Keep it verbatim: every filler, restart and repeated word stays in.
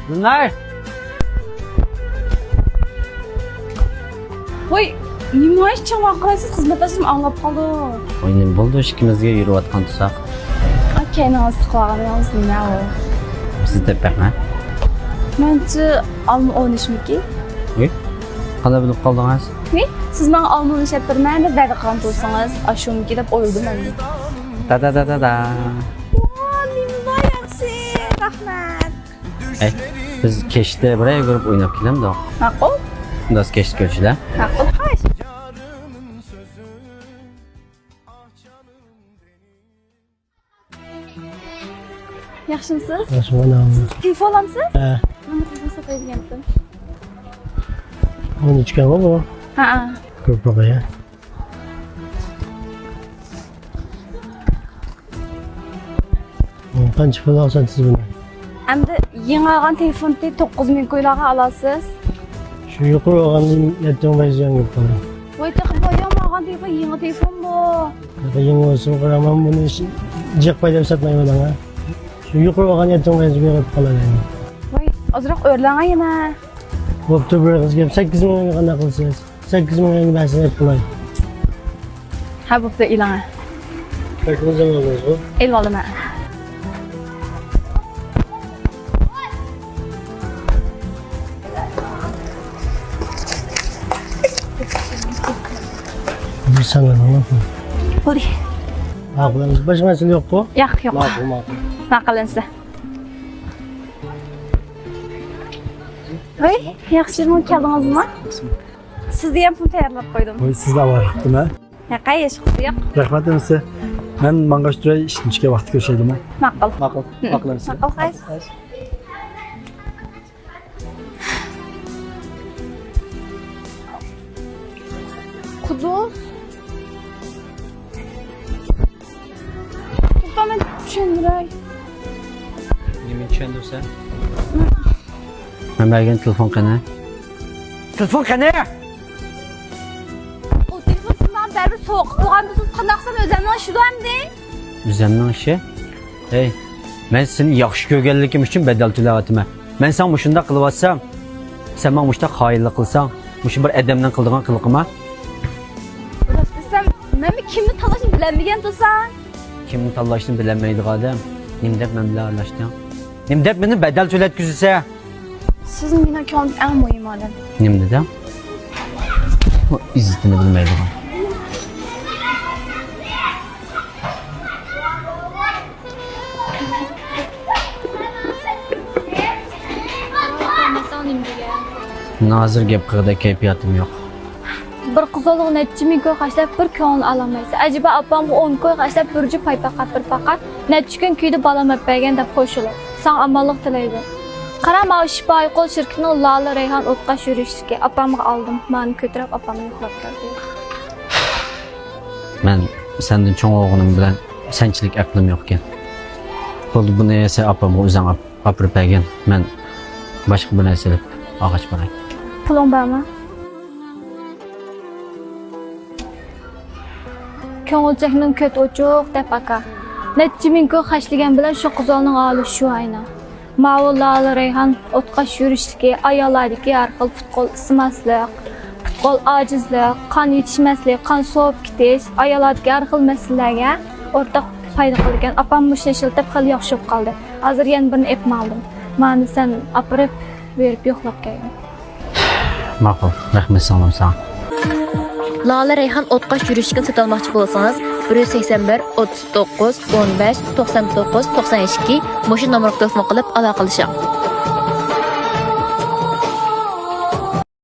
گۈلنار! ۋاي، نېمە ئىش چىڭ قالايسىز، خىزمەتداشلىرىم ئاڭلاپ قالىدۇ. ۋاي، نېمە بولدى، ئىككىمىزگە يۈرۈۋاتقان تۇرساق؟ ئا، كەينىڭىزدە قىلىۋالغىنىڭىز نېمە ئۇ؟ سىز دەپ بەقمە. مەنچە ئالما ئوينىشىمىكى؟ ۋاي، قانداق بىلىپ قالدىڭىز؟ ۋاي، سىز ماڭا ئالما ئويناش ئەپ بېرىمەن دەپ ۋەدە قىلغان تۇرسىڭىز، ئاشۇمىكى دەپ ئويلىدىم مەن. دادا دادا دا. ۋا، نېمە ياخشى، رەھمەت. ئەي، بىز كەچتە بىرەر كۆرۈپ ئويناپ كېلەمدۇق؟ ماقۇل. ئۇنداق كەچتە كۆرۈشىلە. ماقۇل، خوش. ياخشىمۇسىز؟ ياخشىمەن. سىز تېلېفون ئالامسىز؟ ھە. مانا تېلېفون ساتاي دېگەنتىم. ئون ئۈچ ئىكەنغۇ بۇ؟ ھەئە. كۆپ باقاي. قانچە پۇل ئالساڭ سىز بۇنى؟ ئەمدى يېڭى ئالغان تېلېفوننى توققۇز مىڭ كويلارغا ئالاسىز. شۇ يۇقىرى ئالغاندىن يەتتە مىڭ بەرسەڭ گەپ قىلىمەن. ۋاي، تېخى بۇ يېڭى ئالغان تېلېفون، يېڭى تېلېفون بۇ. تېخى يېڭى بولسىمۇ قاراڭ، مەن بۇنى جىق پايدا ساتمايمەن ھە. شۇ يۇقىرى ئالغان يەتتە مىڭ بەرسەڭ گەپ قىلىمەن. ۋاي، ئازراق ئۆرلەڭە يەنە. بوپتۇ، بىر قىز گەپ، سەككىز مىڭ قانداق قىلىسىز؟ سەككىز مىڭ يەنە بەرسىڭىز قىلاي. ھە، بوپتۇ، ئېلىڭە. بەك ئۇزۇن ئالدىڭىزغۇ؟ ئېلىۋالدىم ھە. بىر سان ئالىڭ. بولدى. ماقۇل ئەمىسە، باشقا مەسىلە يوققۇ؟ ياق، ياق. ماقۇل، ماقۇل. ماقۇل ئەمىسە. ۋاي، ياخشىمۇ كەلدىڭىزمۇ؟ سىز دېگەن پۇل تەييارلاپ قويدۇم. ۋاي، سىزنى ئاۋارە قىپتىمەن. ياقەي، ھېچقىسى يوق. رەھمەت ئەمىسە. مەن ماڭغاچ تۇراي، ئىشتىن چۈشكەن ۋاقىتتا كۆرۈشەيلىمۇ؟ ماقۇل. ماقۇل. ھم. ماقۇل ئەمىسە. ماقۇل، خوش. قۇدۇس. توختا، مەن چۈشەندۈرەي. نېمىنى چۈشەندۈرسەن؟ مەن بەرگەن تېلېفون قېنى؟ تېلېفون قېنى؟ ئۇ تېلېفون سىز ماڭا بەرىبىر سوۋغا قىلىپ قويغان بولسىڭىز، قانداق قىلسام ئۆزۈمنىڭ ئىشىدۇ ئەمدى؟ ئۆزۈمنىڭ ئىشى؟ ھەي، مەن سېنى ياخشى كۆرگەنلىكىم ئۈچۈن بەدەل تۆلەۋاتىمەن. مەن ساڭا مۇشۇنداق قىلىۋاتسام، سەن ماڭا مۇشۇنداق خائىنلىق قىلساڭ، مۇشۇ بىر ئادەمنىڭ قىلىدىغان قىلىقىما؟ راست دېسەم، مەنمۇ كىمنى تاللاشنى بىلەلمىگەن تۇرساڭ. كىمنى تاللاشنى بىلەلمەيدىغان ئادەم نېمە دەپ مەن بىلەن ئارىلاشتىڭ؟ نېمە دەپ مېنى بەدەل تۆلەتكۈزىسەن؟ سىز مېنىڭ كۆڭلۈمدىكى ئەڭ مۇھىم ئادەم. نېمە دېدىڭ؟ ئىززىتىنى بىلمەيدىغان. مېنىڭ ھازىر گەپ قىلغۇدەك كەيپىياتىم يوق. بىر قىزغىنلىققا نەچچە مىڭ كوي خەجلەپ بىر كۆڭۈلنى ئالالمايسەن. ئەجەبا ئاپامغا ئون كوي خەجلەپ بىر جۈپ پايپاق ئەپ بېرىپ باققان. نەچچە كۈن كۈيىدە بالام ئەپ بەرگەن دەپ خوشلىنىپ. ساڭا ئامانلىق تىلەيدۇ. قارا، ماۋۇ شىپايى قول شىركىتىنىڭ لالە رەيھان ئوتقاش يۈرۈشلۈكى. ئاپامغا ئالدىم. مانا كۆتۈرۈپ ئاپامنى يوقلاپ كەلدى. مەن سەندىن چوڭ بولغىنىم بىلەن سەنچىلىك ئەقلىم يوقكەن. بولدى، بۇنى سەن ئاپامغا ئۆزۈڭ ئاپ. ئاپىرىپ بەرگىن، مەن باشقا بىر نەرسە ئېلىپ ئالغاچ باراي. پۇلۇڭ بارمۇ؟ كۆڭۈلچەكنىڭ كۆتى ئوچۇق دەپ ئاكا. نەچچە مىڭ كوي خەجلىگەن بىلەن شۇ قىزلارنىڭ ھالى شۇ ئاينا. ماۋۇ لالە رەيھان، ئوتقاش يۈرۈشلۈكى، ئاياللاردىكى ھەر خىل پۇت-قول ئىسسىماسلىق، پۇت-قول ئاجىزلىق، قان يېتىشمەسلىك، قان سوۋۇپ كېتىش، ئاياللاردىكى ھەر خىل مەسىلىلەرگە ئورتاق پايدا قىلىدىكەن. ئاپام مۇشۇنى ئىشلىتىپ خېلى ياخشى بولۇپ قالدى. ھازىر يەنە بىرنى ئېلىپ ماڭدىم. مانا سەن ئاپىرىپ بېرىپ يوقلاپ كەلگىن. ماقۇل، رەھمەت سىڭلىم ساڭا. لالە رەيھان ئوتقاش يۈرۈشلۈكىنى سېتىۋالماقچى بولسىڭىز، بىر يۈز سەكسەن بىر، ئوتتۇز توققۇز، ئون بەش، توقسان توققۇز، توقسان ئىككى مۇشۇ نومۇرغا تېلېفون قىلىپ ئالاقىلىشىڭ.